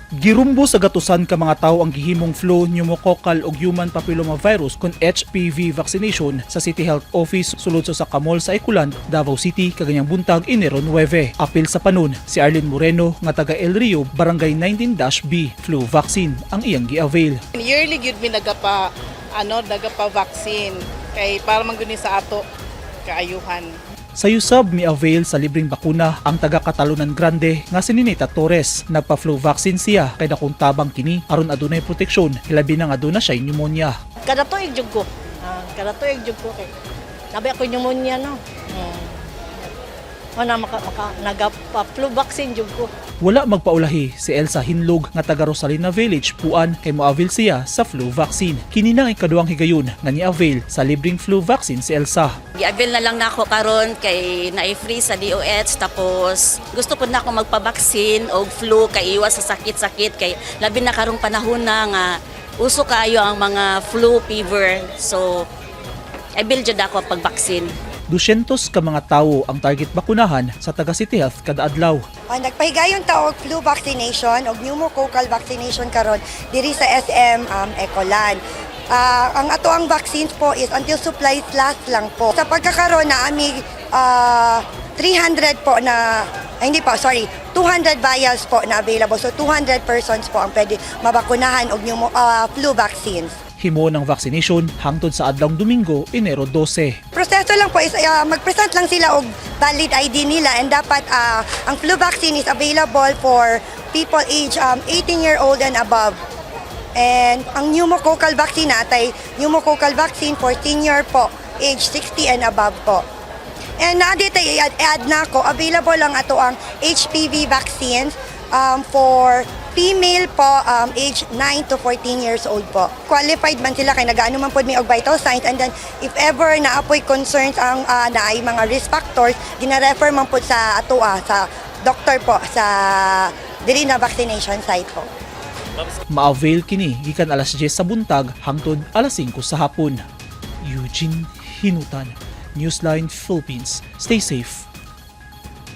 Girumbo sa gatusan ka mga tawo ang gihimong flu, pneumococcal ug human papillomavirus kon HPV vaccination sa City Health Office sulod sa usa ka mall sa Ecoland, Davao City kaganyang buntag, Enero 9. Apil sa panon si Arlene Moreno nga taga El Rio, Barangay 19-B. Flu vaccine ang iyang gi-avail. Yearly gyud mi nagapa ano nagapa vaccine kay para man gyud ni sa ato kaayuhan. Sa USAB mi-avail sa libreng bakuna ang taga Catalunan Grande nga si Ninita Torres. Nagpa-flu vaccine siya kay dakong tabang kini aron adunay proteksyon, hilabi na nga aduna siya pneumonia. Kada tuig jud ko. Ah, kada tuig jud ko kay nabi ako pneumonia, no. Wala maka nagapa flu vaccine jud ko. Wala magpaulahi si Elsa Hinlog nga taga Rosalina Village, Puan, kay moavail siya sa flu vaccine. Kini na ang ikaduhang higayon nga ni-avail sa libreng flu vaccine si Elsa. Gi-avail na lang nako karon kay naay free sa DOH, tapos gusto pud nako magpa-vaccine og flu kay iwas sa sakit-sakit, kay labi na karong panahon na nga uso kaayo ang mga flu, fever. So avail jud ako pag-vaccine. 200 ka mga tawo ang target bakunahan sa taga City Health kada adlaw. Ah, nagpahigayon ta og flu vaccination og pneumococcal vaccination karon diri sa SM Ecoland. Ah, ang ato ang vaccines po is until supplies last lang po. Sa pagkakaroon na ami 300 po na ay, hindi po, sorry, 200 vials po na available. So 200 persons po ang pwede mabakunahan og flu vaccines. Himo ng vaccination hangtod sa adlawng Domingo, Enero 12. Proseso lang po is mag-present lang sila og valid ID nila and dapat ang flu vaccine is available for people age 18 year old and above. And ang pneumococcal vaccine natay pneumococcal vaccine for senior po, age 60 and above po. And naa dito i-add na ako, available lang ato ang HPV vaccines for female po, age 9 to 14 years old po. Qualified man sila kay nagaano man pod mi og vital signs and then if ever naapoy concerns ang naay mga risk factors, gina-refer man pod sa ato sa doctor po sa diri na vaccination site po. Ma-avail kini gikan alas 10 sa buntag hangtod alas 5 sa hapon. Eugene Hinutan, Newsline Philippines. Stay safe.